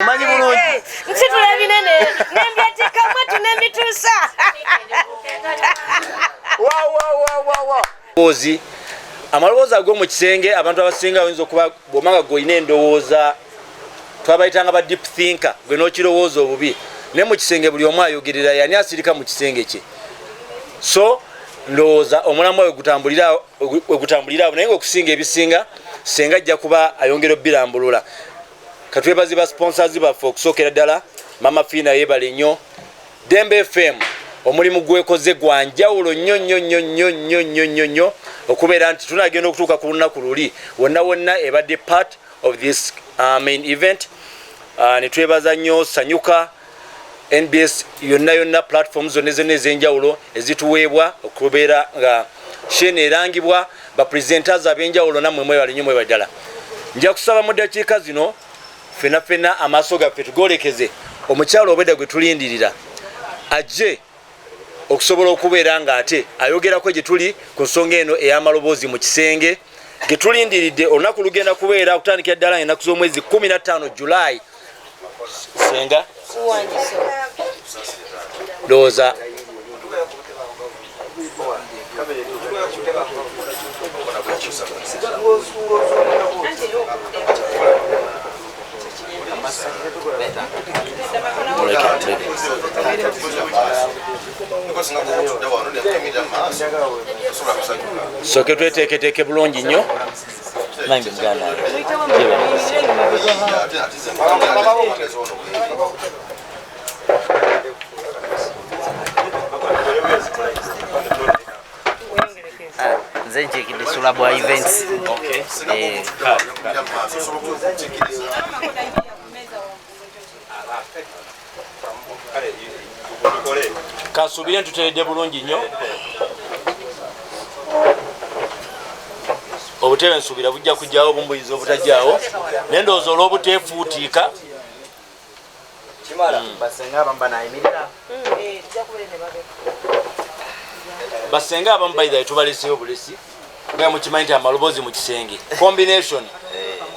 Omanyi bulungi. Nsitula ebinene nembyetikkamu atu nembituusa. Ozi amaloboozi ag'omu kisenge, abantu abasinga oyinza okuba bw'omanga gwe olina endowooza, twabayitanga ba deep thinker, gwe n'okirowooza obubi, naye mu kisenge buli omu ayogerera yani asirika mu kisenge kye. So ndowooza omulamwa wegutambulira awo, naye ngaokusinga ebisinga senga ajja kuba ayongera obirambulula. Katwebaze ba sponsors baffe, okusookera ddala Mama Fiina, yeebale nnyo. Dembe FM omulimu gwekoze gwa njawulo nnyo nnyo nnyo nnyo nnyo nnyo nnyo nnyo, okubeera nti tunagenda okutuuka ku lunaku luli wonna wonna ebadde part of this main event. Ne twebaza nnyo Sanyuka, NBS, yonna yonna platform zonna zonna ez'enjawulo ezituweebwa okubeera nga shene erangibwa, bapresenters ab'enjawulo, nammwe mwebale nnyo, mwebale ddala. Nja kusaba mu ddakiika zino fena fena amaaso gaffe tugolekeze omukyalo obwedda gwe tulindirira ajje okusobola okubeera nga ate ayogerako gye tuli ku nsonga eno ey'amaloboozi mu kisenge ge tulindiridde. Olunaku lugenda kubeera okutandikira ddala ennaku z'omwezi 15 Julayi. Senga, ndowooza muleke, muleke. Soke tweteeketeeke bulungi nnyo nange muganda wange. Gyebale. Nze nkiikidde Sulabwa Events. Eh, Kansuubire ntuteredde bulungi nnyo obutebe, nsuubira bujja kujjawo, bumbuyinza obutajjaawo, naye ndowooza olw'obuteefuutiika. Basenga abamu banayimirira. Basenga abamu baithae tubaleseyo bulesi, nga mukimanyi nti amaloboozi mu kisenge combination.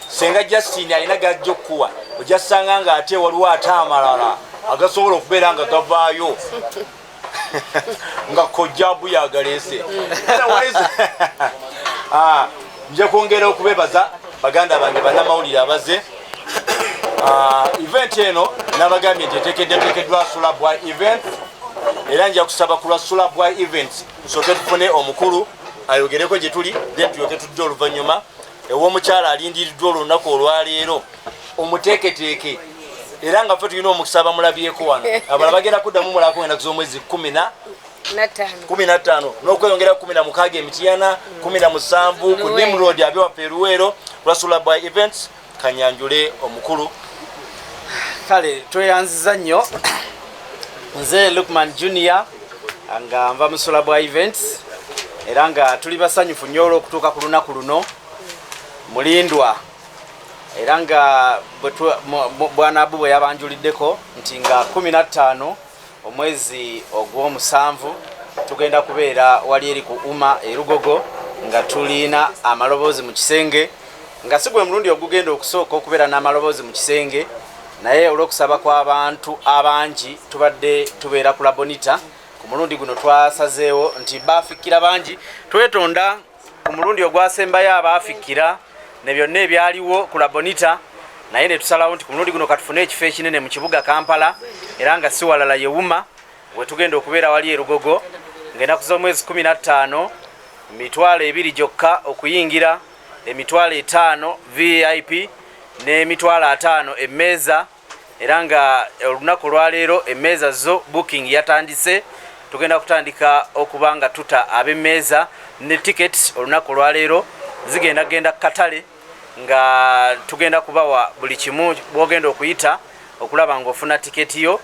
Senga Justin alina gajja okukuwa, ojja sanga nga ate waliwo ate amalala agasobola okubeera nga gavaayo nga kojjabu yagaleese. Otherwise, nja kwongera okubebaza baganda bange bannamawulire abaze. Event eno nabagambye nti eteekeddeteekeddwa Sulabwa Events, era nja kusaba ku lwa Sulabwa Events tusooke tufune omukulu ayogereko gye tuli, then tulyoke tudde oluvannyuma ew'omukyala alindiriddwa olunaku olwaleero omuteeketeeke, era nga ffe tulina omukisa bamulabyeko wano, abalala bagenda kuddamu mulako ennaku z'omwezi 10 15. 15 n'okweyongera 16 Emityana, 17 ku Nimrod abewaffe eruweero lwa by Events. Kanyanjule omukulu. Kale tweyanziza nnyo. Nze Lukman Junior nga nva mu Sulabwa Events, era nga tuli basanyufu nnyo olw'okutuuka ku lunaku luno mulindwa, era nga bwana Abu bwe yabanjuliddeko nti nga 15 omwezi ogw'omusanvu tugenda kubeera wali eri ku Uma erugogo nga tulina amaloboozi mu kisenge, nga si gwe mulundi ogugenda okusooka okubeera n'amaloboozi mu kisenge, naye olw'okusaba kw'abantu abangi tubadde tubeera ku Labonita. Ku mulundi guno twasazeewo nti baafikkira bangi, twetonda ku mulundi ogwasembayo abaafikkira ne byonna ebyaliwo ku Labonita, naye ne tusalawo nti ku mulundi guno katufune ekifo ekinene mu kibuga Kampala, era nga si walala ye Wuma we tugenda okubeera wali erugogo ng'ennaku z'omwezi 15, 20,000 gyokka okuyingira, 500,000 VIP n'emitwalo 50 emmeeza. Era nga olunaku olwaleero emmeeza zo booking yatandise, tugenda kutandika okuba nga tuta ab'emmeeza ne tickets. Olunaku olwaleero zigenda genda katale nga tugenda kubawa buli kimu bwogenda okuyita okulaba ng'ofuna tiketi yo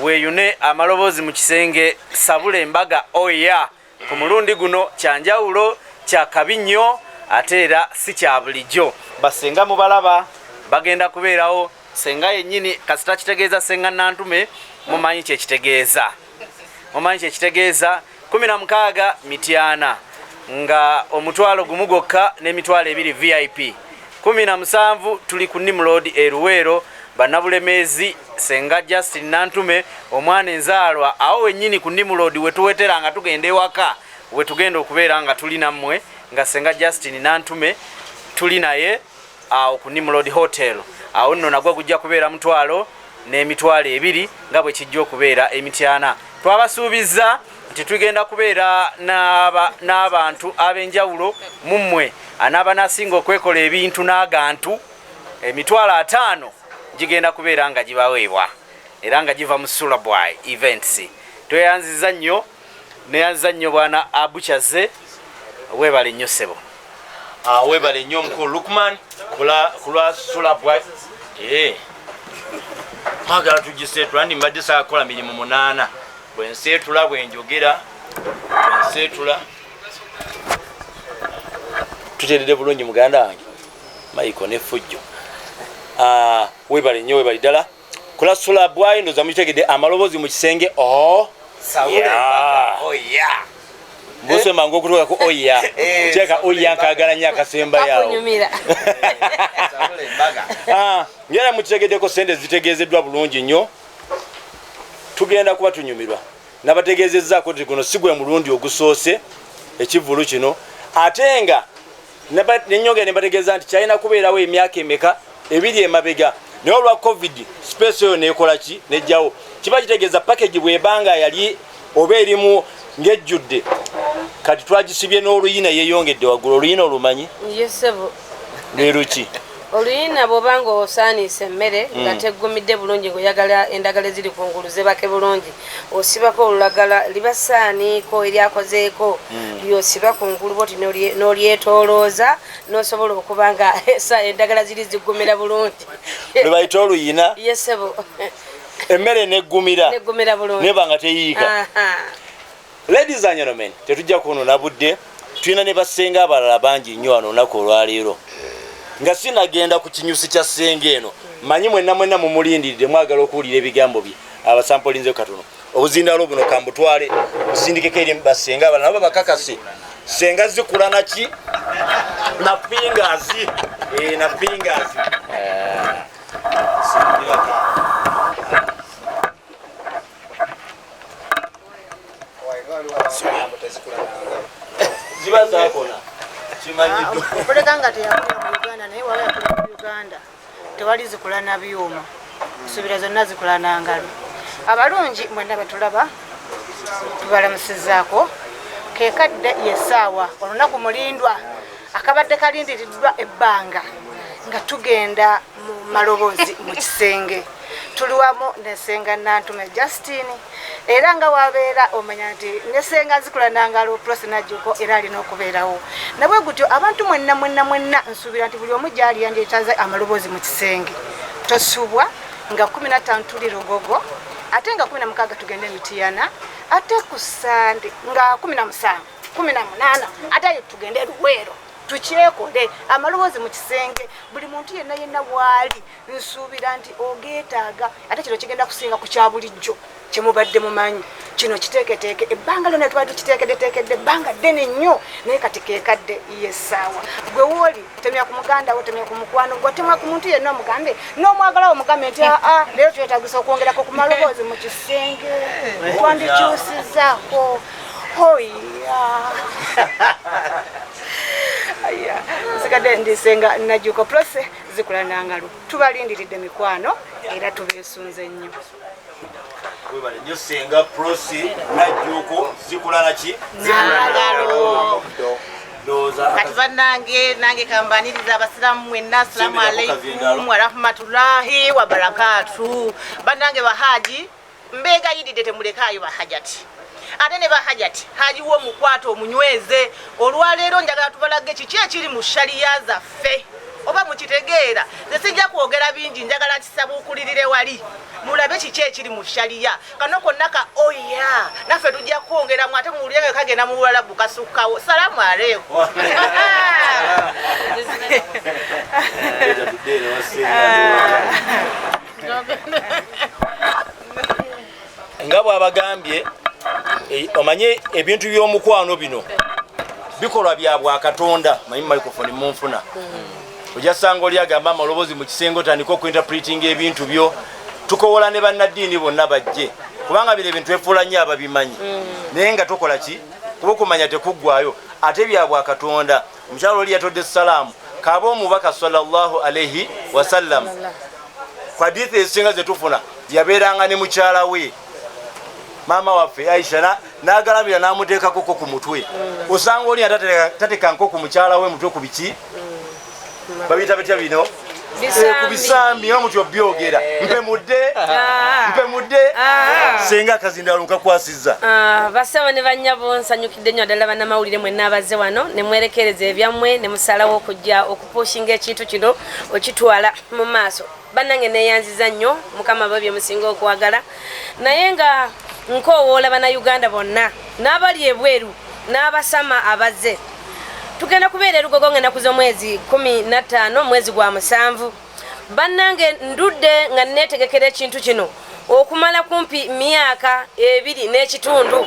weeyune amaloboozi mu kisenge sabula embaga oya. Ku mulundi guno kyanjawulo, kyakabi nnyo, ate era si kya bulijjo. Basenga mubalaba bagenda kubeerawo, senga yennyini kasita kitegeeza Senga Nantume, mumanyi kyekitegeeza, mumanyi kyekitegeeza. 16 Mityana nga 10,000 gwokka n'emitwalo 20 VIP. 17 tuli ku Nimrod eruweero. Bannabulemeezi, Senga Justin Nantume, omwana enzaalwa awo wennyini ku Nimrod wetuwetera nga tugenda ewaka, wetugenda okubeera nga tuli nammwe nga Senga Justin Nantume tuli naye awo ku Nimrod Hotel. Awo nno nagwo gujja kubeera 1000 n'20,000 nga bwe kijja okubeera emityana. Twabasuubizza nti tugenda kubeera n'abantu ab'enjawulo mu mmwe anaaba n'asinga okwekola ebintu n'agantu, 50,000 gigenda kubeera nga gibaweebwa era nga giva mu Sulabwai Events. Tweyanziza nnyo, neyanziza nnyo bwana Abuchaze, weebale nnyo ssebo. Weebale nnyo omukulu Lukman kulwa Sulabwai. Mwagala tugiseetula, ndi mbadde saakola mirimu 8, bwe nseetula bwe njogera bwe nseetula. Tuteredde bulungi muganda wange Michael ne Fujjo. Weebale nnyo, weebale ddala kula Sulabwai. Ndowooza mukitegedde, amaloboozi mu kisenge. Mbuse mangu okutuuka ku oya kyeka oya nkaagala nnyo akasemba yawo. Ngera mukitegeddeko, sente zitegeezeddwa bulungi nnyo, tugenda kuba tunyumirwa. Nabategeezezzaako nti guno si gwe mulundi ogusoose ekivvulu kino, ate nga nenyongera ne mbategeeza nti kyalina kubeerawo emyaka emeka ebiri emabega, naye olwa covid space eyo nekola ki, nejjawo. Kiba kitegeeza package bwebanga yali oba erimu ng'ejjudde, kati twagisibye n'oluyina yeeyongedde waggulu. Oluyina olumanyi? Yesebo. Lwe luki? Oluyina bw'oba nga osaaniisa emmere nga teggumidde bulungi, ng'oyagala endagala eziri ku ngulu zebake bulungi, osibako olulagala, liba saaniiko eryakozeeko, lyosiba ku ngulu bwoti n'olyetoolooza, n'osobola okuba nga endagala ziri ziggumira bulungi. Lwe bayita oluyina. Yesebo. Emmere neggumira. Neggumira bulungi. Neba nga teyiika. Ladies and gentlemen, tetujja kwonoona budde, tulina ne bassenga abalala bangi nnyo wano olunaku olwaleero. Nga sinagenda ku kinyusi kya ssenga eno, manyi mwenna mwenna mumulindiridde, mwagala okuwulira ebigambo bye. Abasampolinze katono obuzindaalo buno kambutwale busindikeko eri bassenga abalala nabo bakakase ssenga zikula naki na fingers, na fingers. Ziba zakona kimanyiddwa. Okuleka nga teyakulira ku Uganda, naye waba yakulira ku Uganda tewali zikula na byuma, nsuubira zonna zikula na ngalo. Abalungi mwenna batulaba, tubalamusizaako. Kekadde yessaawa, olunaku mulindwa akabadde kalindiriddwa ebbanga, nga tugenda mu maloboozi mu kisenge. Tuli wamu ne Ssenga Nantume Justin, era nga wabeera omanya nti ne Ssenga zikula nangalo Prossy Najjuuko era alina okubeerawo. Nabwe gutyo abantu mwenna mwenna mwenna, nsuubira nti buli omu gyali yandyetaaze amaloboozi mu kisenge. Tosubwa nga 15 tuli Lugogo, ate nga 16 tugende Mitiyana, ate ku Sande nga 17 18 ate tugende Luweero. Tukyekole amaloboozi mu kisenge, buli muntu yenna yenna waali nsuubira nti ogeetaaga. Ate kino kigenda kusinga ku kya bulijjo kyemubadde mumanyi. Kino kiteeketeeke ebbanga lyonna tubadde tukiteekeddeteekedde ebbanga ddene nnyo, naye kati keekadde yessaawa. Gwe wooli temya ku muganda wo, temya ku mukwano gwo, temya ku muntu yenna, omugambe n'omwagala wo, omugambe nti aa leero twetagisa okwongerako ku maloboozi mu kisenge, twandikyusizaako. Hoya nsigadde ndisenga Najjuuko Prossy zikula nangalo. Tubalindiridde mikwano, era tubeesunze nnyo. Webale nnyo Ssenga Prossy Najjuuko zikula naki? Nangalo. Ndowooza Kati bannange, nange kambaniriza abasiraamu mwenna. Assalamu alaikum warahmatullahi wabarakatu. Bannange bahaji, mbeegayiridde temulekaayo bahajati, ate ne bahajati hajiwo omukwate omunyweze. Olwaleero njagala tubalage kiki ekiri mu shaliya zaffe, oba mukitegeera. Nze sijja kwogera bingi, njagala kisabuukulirire wali mulabe kiki ekiri mu shaliya. Kano konna ka oya naffe tujja kwongeramu, ate muwulire nga kagenda mu Luwalabu kasukkawo. Salaamu aleikum. Nga bw'abagambye, omanye ebintu by'omukwano bino bikolwa bya bwakatonda. Manyi microphone munfuna. Ojja sanga oli agamba amaloboozi mu kisenge, otandika okuinterpretinga ebintu byo. Tukowola ne bannaddiini bonna bajje, kubanga bino ebintu efuula nnyo ababimanyi, naye nga tokola ki, kuba okumanya tekuggwayo. Ate byabwa Katonda. Omukyalo oli yatodde salaamu kaaba omubaka sallallahu alaihi wasallam. Ku hadithi ezisinga zetufuna, yabeeranga ne mukyala we maama waffe Aisha, n'agalamira n'amuteekakoko ku mutwe. Osanga oli nga tateeka nko ku mukyala we mutwe ku biki babiyita bitya bino? Ku bisambi nga mutyo byogera mpemudde mpemudde. Senga akazindalo nkakwasizza. Bassebo ne bannyabo, nsanyukidde nnyo ddala bannamawulire mwenna abazze wano ne mwerekereza ebyammwe ne musalawo okujja okupushinga ekintu kino okitwala mu maaso. Bannange, neeyanziza nnyo. Mukama ba bye musinga okwagala. Naye nga nkoowoola bannayuganda bonna n'abali ebweru n'abasama abazze, tugenda kubeera erugogo ng'ennaku z'omwezi 15 mwezi gwa 7. Bannange, ndudde nga neetegekera ekintu kino okumala kumpi myaka 2 n'ekitundu.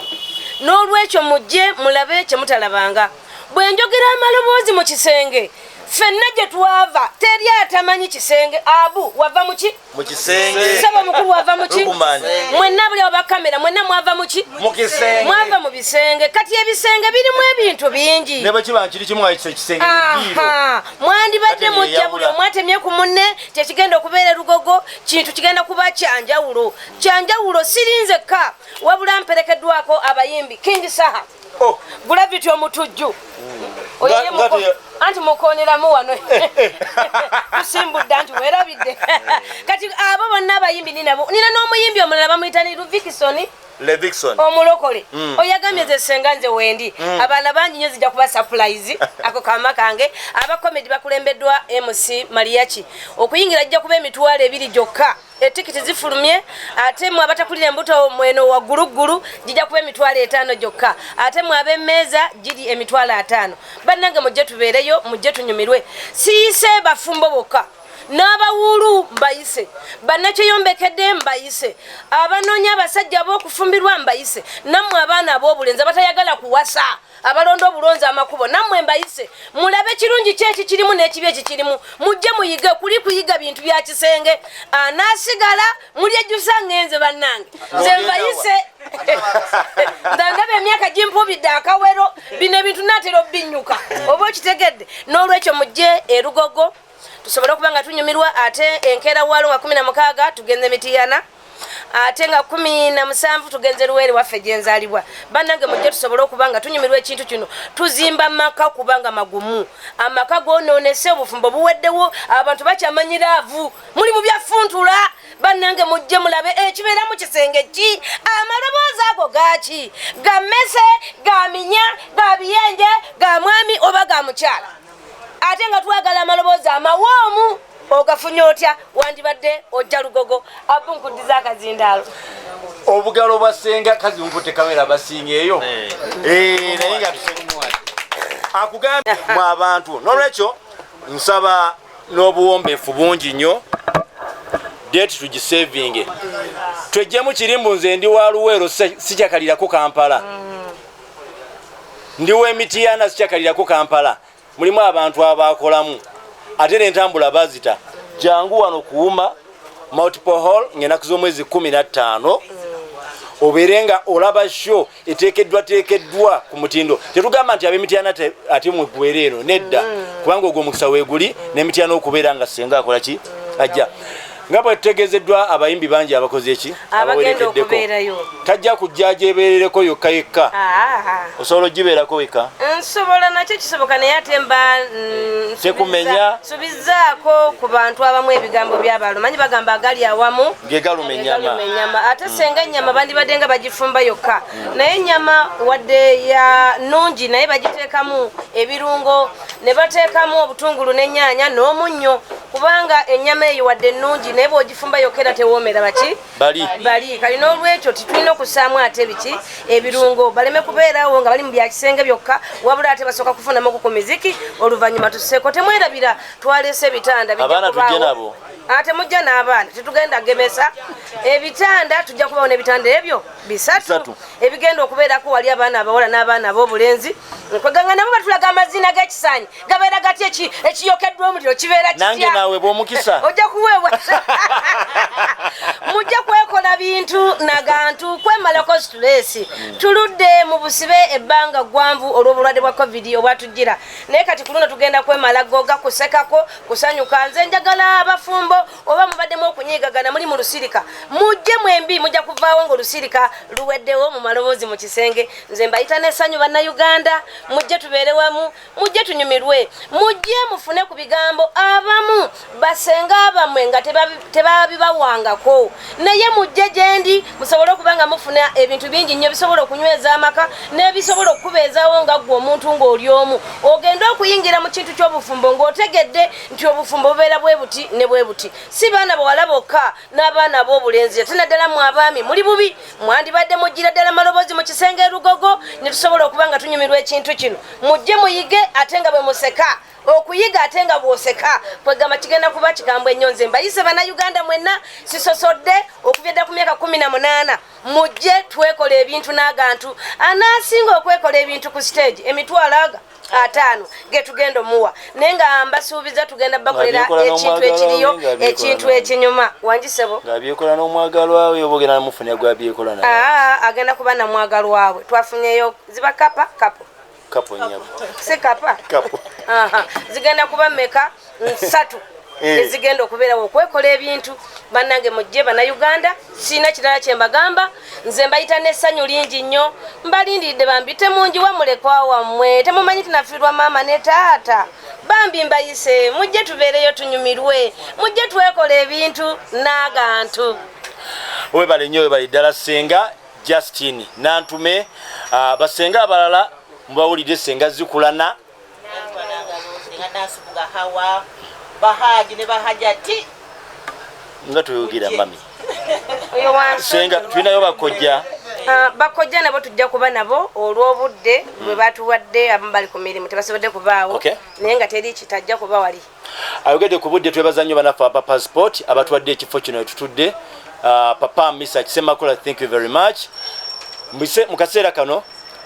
N'olwekyo mujje mulabe kye mutalabanga. Bwe njogera amaloboozi mu kisenge, ffenna gye twava teri atamanyi kisenge. Abu, wava muki? Mu kisenge. Saba mukulu, wava muki? Lukuman. Mwenna buli aba kamera, mwenna mwava muki? Mu kisenge. Mwava mu bisenge. Kati ebisenge birimu ebintu bingi. Ne bwe kiba nkiri kimu nga ekisenge eddiiro. Aha, mwandibadde Kati mujja yeyawula. buli omwatemye ku munne. Kyekigenda okubeera erugogo kintu kigenda kuba kyanjawulo, kyanjawulo. Sirinzekka, wabula mperekeddwako abayimbi King Saha, Oh, Gravity Omutujju. Oyo ye nga anti mukoneramu wano tusimbudde, anti werabidde. Kati abo bonna abayimbi ninabo, nina n'omuyimbi omulala bamuyita ni Luvikisoni. Levixon. Omulokole oyo agambye nze senga nze wendi. Abalala bangi nnyo, zijja kuba surprise. Ako kama kange. Aba comedy bakulembeddwa MC Mariachi. Okuyingira jja kuba 20,000 gyokka, etikiti zifulumye. Ate mwe abatakulira embuto mweno wagguluggulu gijja kuba 50,000 gyokka, ate mwe ab'emmeeza giri 50,000. Bannange, mujje tubeereyo, mujje tunyumirwe. Siyise bafumbo bokka, n'abawuulu mbayise, bannakyeyombekedde mbayise, abanoonya abasajja ab'okufumbirwa mbayise, nammwe abaana ab'obulenzi abatayagala kuwasa, abalonda obulonzi amakubo, nammwe mbayise. Mulabe kirungi ki ekikirimu n'ekibi ekikirimu. Mujje muyige, kuli kuyiga bintu bya kisenge. Anaasigala mulyejjusa ngenze. Bannange, nze mbayise, ndandaba emyaka gimpubidde akawero. Bino ebintu naatera obbinyuka, oba okitegedde. N'olwekyo mujje erugogo tusobole okuba nga tunyumirwa. Ate enkeera waalo nga 16 tugenze Mitiyana, ate nga 17 tugenze Luweere waffe gyenzaalibwa. Bannange, mujje tusobole okuba nga tunyumirwa ekintu kino. Tuzimba maka kubanga magumu, amaka gonoonese, obufumbo buweddewo, abantu bakyamanyira avu muli mu byafuntula. Bannange, mujje mulabe ekibeera mu kisenge ki, amaloboozi ago gaki, ga mmese, ga minya, ga biyenje, ga mwami oba ga mukyala. Ate nga twagala amaloboozi amawoomu, ogafunye otya? Wandibadde ojja Lugogo. Abu, nkuddiza akazindaalo. Obugalo bwa senga kazi nkutte kamera basinga eyo. Naye nga akugambye mu abantu. Nolwekyo nsaba n'obuwombeefu bungi nnyo, date tugisevinge, twejjemu kirimbu. Nze ndi wa Luweero, sikyakalirako Kampala. Ndi w'Emitiyana, sikyakalirako Kampala. Mulimu abantu abakolamu ate n'entambula bazita. Jangu wano kuwuma Multiple Hall ng'enaku z'omwezi 15, obeere nga olaba show eteekeddwa teekeddwa ku mutindo. Tetugamba nti ab'Emityana ate mwegwere eno, nedda, kubanga ogwo omukisa weeguli n'Emityana okubeera nga senga akola ki, ajja nga bwe tutegeezeddwa abayimbi bangi abakoze eki abagenda abawerekeddeko. Okubeerayo. Tajja kujja gyebeerereko yokka yekka. Osobola ogibeerako wekka? Nsobola, nakyo kisoboka, naye ate mba Tekumenya. Subizaako ku bantu abamu ebigambo by'abantu. Manyi bagamba agali awamu Ge galuma ennyama. Galuma ennyama. Ate senga ennyama bandibadde nga bagifumba yokka, naye ennyama wadde ya nnungi, naye bagiteekamu ebirungo ne bateekamu obutungulu n'ennyaanya n'omunnyo, kubanga ennyama eyo wadde ennungi, naye bw'ogifumba yokka era tewoomera baki Bali. Bali kali. N'olwekyo titulina okussaamu ate biki, ebirungo, baleme kubeerawo nga bali mu byakisenge byokka, wabula ate basooka kufunamuku ku miziki, oluvannyuma tusseeko. Temwerabira, twaleese ebitanda bijja Abaana tujje kubaawo. nabo. Ate mujja n'abaana, tetugenda gemesa ebitanda, tujja kubawo n'ebitanda ebyo bisatu ebigenda okubeerako wali abaana abawala n'abaana ab'obulenzi. Nkweganga nabo batulaga amazina g'ekisaanyi gabeera gatya, ekiyokeddwa omuliro kibeera kitya. Nange naawe bw'omukisa. Ojja kuweebwa, mujja kwekola bintu nagantu kwemalako stress. Tuludde mu busibe ebbanga ggwanvu olw'obulwadde bwa COVID obwatujjira, naye kati ku luno tugenda kwemala goga, kusekako, kusanyuka. Nze njagala abafumbo oba mubaddemu okunyiigagana, muli mu lusirika, mujje mwembi, mujja kuvaawo ng'olusirika luweddewo mu maloboozi mu kisenge. Nze mbayita n'essanyu, Bannayuganda, mujje tubeere wamu, mujje tunyumirwe, mujje mufune ku bigambo abamu basenga bamwe nga tebabibawangako, naye mujje gyendi musobole okuba nga mufuna ebintu bingi nnyo bisobola okunyweza amaka n'ebisobola okukubeezaawo nga ggwe omuntu ng'oli omu ogende okuyingira mu kintu ky'obufumbo ng'otegedde nti obufumbo bubeera bwe buti ne bwe buti. Si baana bawala bokka, n'abaana ab'obulenzi, ate naddala mu abaami muli bubi, mwandibadde mujjira ddala maloboozi mu kisenge erugogo ne tusobola okuba nga tunyumirwa ekintu kino. Mujje muyige ate nga bwe museka, okuyiga ate nga bw'oseka, kwegamba kigenda kuba kikambwe ennyo. Nze mbayise Bannayuganda mwenna, sisosodde, okuva edda ku myaka 18, mujje twekola ebintu n'agantu. Anaasinga okwekola ebintu ku stage, emitwalo aga 50 getugenda omuwa, naye nga mbasuubiza tugenda bakolera Ng'abyekola ekintu n'omwagalwa ekiriyo, we, ng'abyekola ekintu n'omwagalwa. ekinyuma. Wangisebo? Ng'abyekola n'omwagalwa we oba ogenda namufunira gwabyekola naye? Aa, agenda kuba namwagalwawe. Twafunyeyo ziba kapa kapo. Kapo nyabo. Si kapa? Kapo. Aha, zigenda kuba meka? Nsatu ezigenda okubeerawo okwekola ebintu. Bannange mujje, Bannayuganda, siina kirala kyembagamba. Nze mbayita n'essanyu lingi nnyo, mbalindiridde bambi, temunjiwa mulekwa wammwe, temumanyi tinafiirwa maama ne taata. Bambi mbayise, mujje tubeereyo tunyumirwe, mujje twekola ebintu n'agantu. Webale nnyo, webale ddala Senga Justin Nantume. Basenga abalala mubawulidde, Senga Zikulana. Senga Nansubuga Hawa, bahaji ne bahajati. Nga toyogera mami. Oyo wansi. Senga, tulinayo bakojja? Bakojja nabo tujja kuba nabo, olw'obudde bwe batuwadde, abamu bali ku mirimu tebasobodde kubaawo, naye nga teri kitajja kuba wali. Ayogedde ku budde. Twebaza nnyo banaffe aba Passport abatuwadde ekifo kino wetutudde. Papa Misa Kisemakula, thank you very much. Mu kaseera kano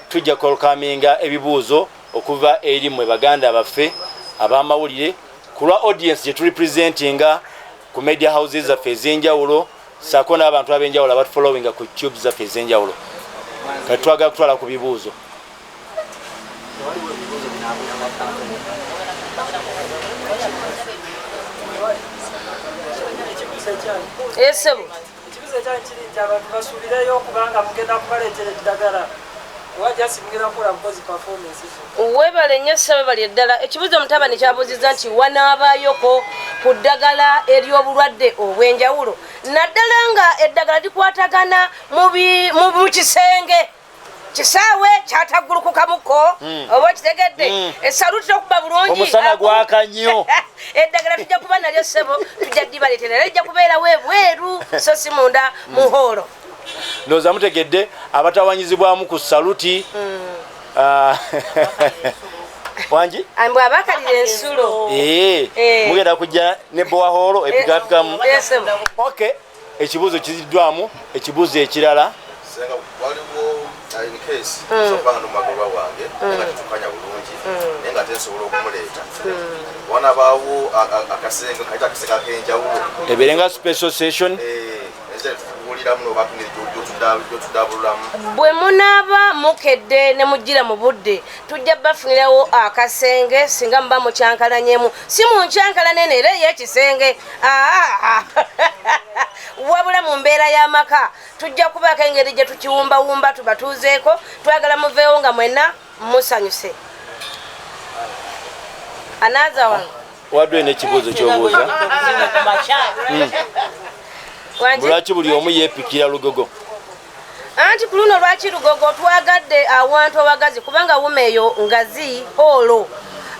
tujja kwelcominga ebibuuzo okuva eri mmwe baganda baffe ab'amawulire, ku lwa audience gye turepresentinga ku media houses zaffe ez'enjawulo, saako n'abantu ab'enjawulo abatufollowinga ku tube zaffe ez'enjawulo. Kati twagala kutwala ku bibuuzo. Waliwo ebibuuzo binaabulanga kampuni. Ekibuuzo ekyange. Esebo. Ekibuuzo ekyange kiri nti abantu basuubireyo okubanga mugenda kubaleetera eddagala oba just mugenda kukola bukozi performance zo? Webale nnyo ssebo, webale ddala. Ekibuuzo mutabani kyabuuzizza nti wanaabaayoko ku ddagala ery'obulwadde obw'enjawulo, naddala nga eddagala likwatagana mu kisenge, kisaawe kyataggulukukamuko, oba okitegedde, esaluti tokuba bulungi. Omusana gwaka nnyo. Eddagala tujja kuba nalyo ssebo, tujja ddibaleetera, era lijja kubeerawo ebweru so si munda mu hoolo. Ndowooza mutegedde abatawanyizibwamu ku saluti. Ah, wangi? Mbwe abakalira ensulo. Mugenda kujja ne borehole epikapikamu. Yes, ssebo. Okay, ekibuuzo kiziddwamu. Ekibuuzo ekirala? Senga, waliwo in case nsobola kubanga n'omwagalwa wange naye nga tetukanya bulungi, naye nga tensobola okumuleeta, wanabaawo akasenge kayita akasenge ak'enjawulo? Ebeere nga special session. Eze tukubuuliramu nobaako engeri gyotudabululamu. Bwe munaaba mukedde ne mujjira mu budde, tujja bafunirawo akasenge singa muba mukyankalanyemu, si mu nkyankalana eno era ey'ekisenge. Aa, wabula mu mbeera y'amaka tujja kubaako engeri gye tukiwumbawumba tubatuuzeeko. Twagala muveewo nga mwenna musanyuse. Anaaza wange. Wadde olina ekibuuzo kyobuuza? Wangi? Lwaki buli omu yeepikira Lugogo? Anti ku luno lwaki Lugogo, twagadde awantu awagazi, kubanga wuma eyo ngazi, olwo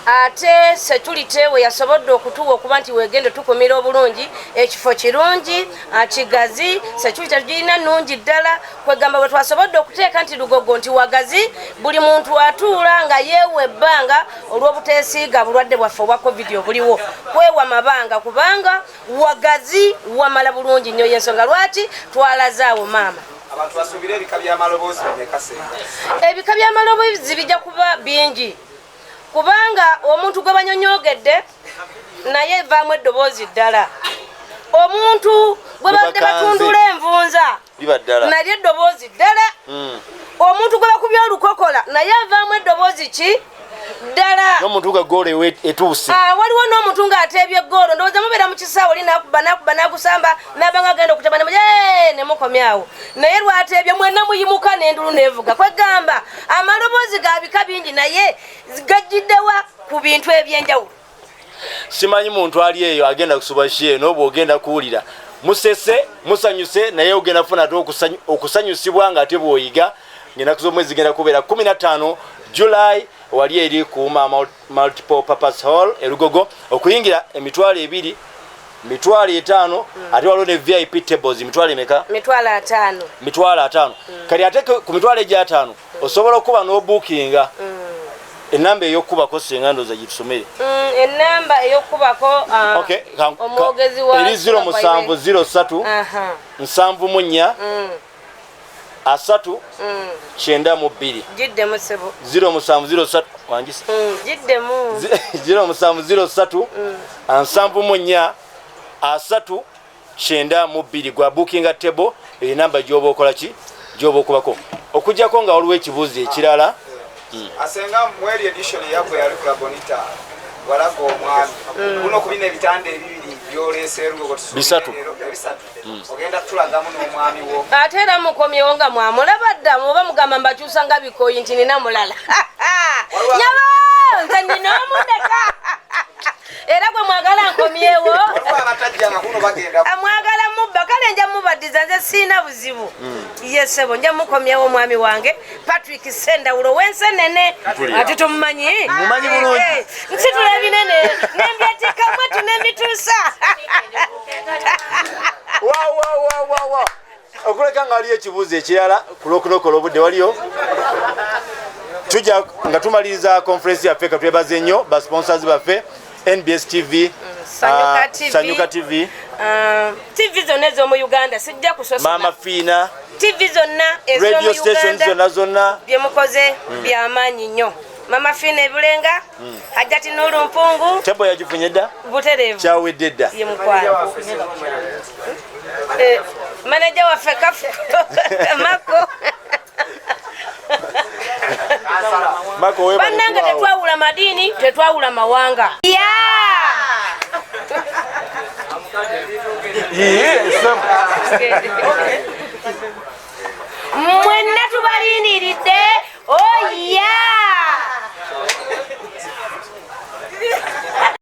Ate security we yasobodde okutuwa okuba nti wegenda tukumira obulungi, ekifo kirungi, kigazi, security tugirina nnungi ddala. Kwegamba bwe twasobodde okuteeka nti Lugogo nti wagazi, buli muntu atuula nga yeewa ebbanga olw'obuteesiiga bulwadde bwaffe obwa COVID obuliwo, kwewa mabanga kubanga wagazi wamala bulungi nnyo. Y'ensonga lwaki twalazaawo maama. Abantu basuubire ebika by'amaloboozi bimeka senga? Ebika by'amaloboozi bijja kuba bingi, kubanga omuntu gwe banyonyogedde naye evaamu eddoboozi ddala, omuntu gwe badde batundula envunza nalyo eddoboozi ddala, omuntu gwe bakubye olukokola naye avaamu eddoboozi ki ddala, n'omuntu nga goolo etuuse. Waliwo n'omuntu ng'ateebye goolo, ndowooza mubeera mu kisaawe oli nakuba nakuba nagusamba nabanga agenda okuteba nemukomyawo, naye lwateebye mwenna muyimuka n'endulu nevuga. Kwegamba amaloboozi ga bika bingi naye gajjiddewa ku bintu ebyenjawulo. Simanyi muntu ali eyo agenda kusuba show eno, bw'ogenda kuwulira musese musanyuse, naye ogenda kufuna ate okusanyusibwa nga ate bw'oyiga. Ng'ennaku z'omwezi zigenda kubeera 15 July, wali eri kuuma Multiple Purpose Hall e Lugogo. Okuyingira 20,000, 50,000, ate waliwo ne VIP tables emitwalo emeka? 50,000. 50,000. Kati ate ku 50,000 osobola okuba n'obuukinga. Enamba ey'okukubako singa ndooza gitusomere. Enamba ey'okukubako, omwogezi wa eri 0703 74 30 92. Giddemu ssebo. 0703 wangisa. Giddemu. 0703 74 30 92 gwa bookinga table. Enamba gyoba okola ki, gyoba okubako, okujjako nga waliwo ekibuuzo ekirala. Asenga, mweri edition eyagwe yali kula Bonita walaga omwami kuno ku bino ebitanda ebibiri byoleese Lugogo. Bisatu. Ebisatu ogenda tulagamu n'omwami wo? Ate era mukomyewo nga mwamulaba dda, oba mugamba mbakyusa nga bikoyi nti nina mulala? Nyaba nze nina omundeka, era gwe mwagala nkomyewo. Waliwo abatajja nga kuno bagenda. Mwagala mubba, kale nja mubaddiza, nze siina buzibu. Ye ssebo, nja mukomyewo omwami wange Patrick Sendawulo wensenene, ate tomumanyi? Mumanyi bulungi. Nsitula ebinene nembyetikkamu etu nembituusa. Wa okuleka nga waliyo ekibuuzo ekirala ku lwokunokola obudde, waliyo tujja nga tumaliriza conference yaffe. Katwebaze nnyo ba sponsors baffe, NBS TV, Sanyuka TV. Sanyuka TV, TV zonna ez'omu Uganda, sijja kusosola. Mama Fiina, TV zonna radio ez'omu stations Uganda, zonna zonna. Byemukoze byamaanyi nnyo. Mama Fiina ebulenga, Hajjati Nulu Mpungu. Tebo yagifunye dda. Butereevu. Kyawedde dda. Ye mukwano. Manager waffe Kafu Mako. Mako, webale Bannange, kubaawo. tetwawula madiini, tetwawula mawanga ya. Yee, Mwenna tubalindiridde.